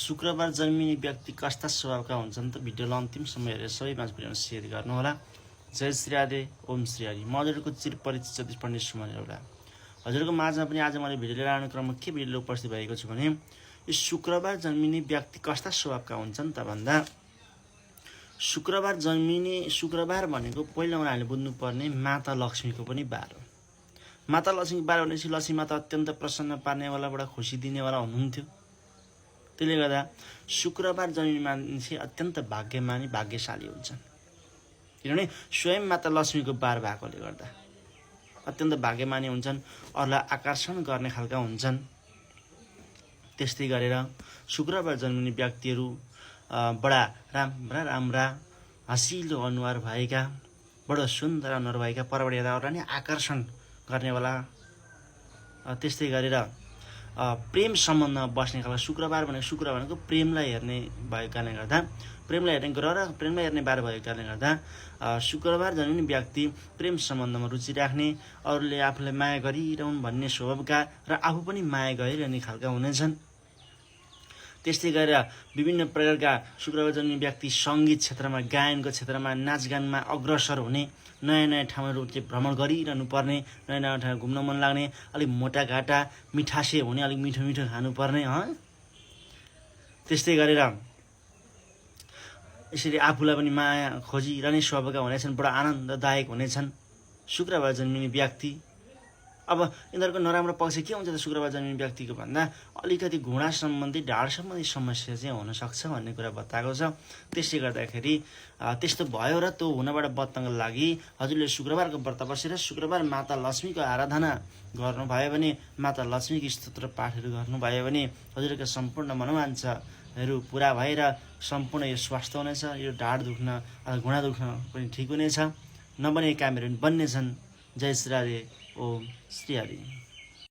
शुक्रबार जन्मिने व्यक्ति कस्ता स्वभावका हुन्छन् त भिडियोलाई अन्तिमसम्म हेरेर सबै मान्छेले सेयर गर्नुहोला। जय श्री राधे, ओम श्री हरि। म हजुरको चिरपरिचित ज्योतिष पण्डित सुमन एउटा हजुरको माझमा पनि आज मैले भिडियो लिएर आउने क्रममा के भिडियो उपस्थित भएको छु भने यो शुक्रबार जन्मिने व्यक्ति कस्ता स्वभावका हुन्छन् त भन्दा शुक्रबार भनेको पहिला उनीहरूले बुझ्नुपर्ने माता लक्ष्मीको पनि बार हो। माता लक्ष्मीको बार भनेपछि लक्ष्मी माता अत्यन्त प्रसन्न पार्नेवाला, बडा खुसी दिनेवाला हुनुहुन्थ्यो। त्यसले गर्दा शुक्रबार जन्मिने मान्छे अत्यन्त भाग्यमानी भाग्यशाली हुन्छन्, किनभने स्वयं माता लक्ष्मीको बार भएकोले गर्दा अत्यन्त भाग्यमानी हुन्छन्, अरूलाई आकर्षण गर्ने खालका हुन्छन्। त्यस्तै गरेर शुक्रबार जन्मिने व्यक्तिहरू बडा राम्रा हँसिलो अनुहार भएका, बडो सुन्दर अनुहार भएका, परबाट हेर्दा अरूलाई नै आकर्षण गर्नेवाला, त्यस्तै गरेर प्रेम सम्बन्धमा बस्ने खालको शुक्रबार भनेको प्रेमलाई हेर्ने भएको कारणले गर्दा, प्रेमलाई हेर्ने ग्रह र प्रेमलाई हेर्ने बार भएको कारणले गर्दा शुक्रबार जन्मिने व्यक्ति प्रेम सम्बन्धमा रुचि राख्ने, अरूले आफूलाई माया गरिरहन् भन्ने स्वभावका र आफू पनि माया गरिरहने खालका हुनेछन्। त्यस्तै गरेर विभिन्न प्रकारका शुक्रबार जन्मिने व्यक्ति सङ्गीत क्षेत्रमा, गायनको क्षेत्रमा, नाचगानमा अग्रसर हुने, नयाँ नयाँ ठाउँहरू भ्रमण गरिरहनु पर्ने, नयाँ नयाँ ठाउँ घुम्न मन लाग्ने, अलिक मोटाघाटा मिठासे हुने, अलिक मिठो मिठो खानुपर्ने। त्यस्तै गरेर यसरी आफूलाई पनि माया खोजिरहने स्वभावका हुनेछन्, बडा आनन्ददायक हुनेछन् शुक्रबार जन्मिने व्यक्ति। अब यिनीहरूको नराम्रो पक्ष के हुन्छ त शुक्रबार जन्मिने व्यक्तिको भन्दा अलिकति घुँडा सम्बन्धी, ढाड सम्बन्धी समस्या चाहिँ हुनसक्छ भन्ने कुरा बताएको छ। त्यसले गर्दाखेरि त्यस्तो भयो र त्यो हुनबाट बच्नको लागि हजुरले शुक्रबारको व्रत बसेर शुक्रबार माता लक्ष्मीको आराधना गर्नुभयो भने, माता लक्ष्मीको स्तोत्र पाठहरू गर्नुभयो भने हजुरको सम्पूर्ण मनोवाञ्छाहरू पुरा भएर सम्पूर्ण यो स्वास्थ्य हुनेछ। यो ढाड दुख्न, घुँडा दुख्न पनि ठिक हुनेछ, नबनेका कामहरू पनि बन्नेछन्। जय श्री राधे, ओम श्री हरि।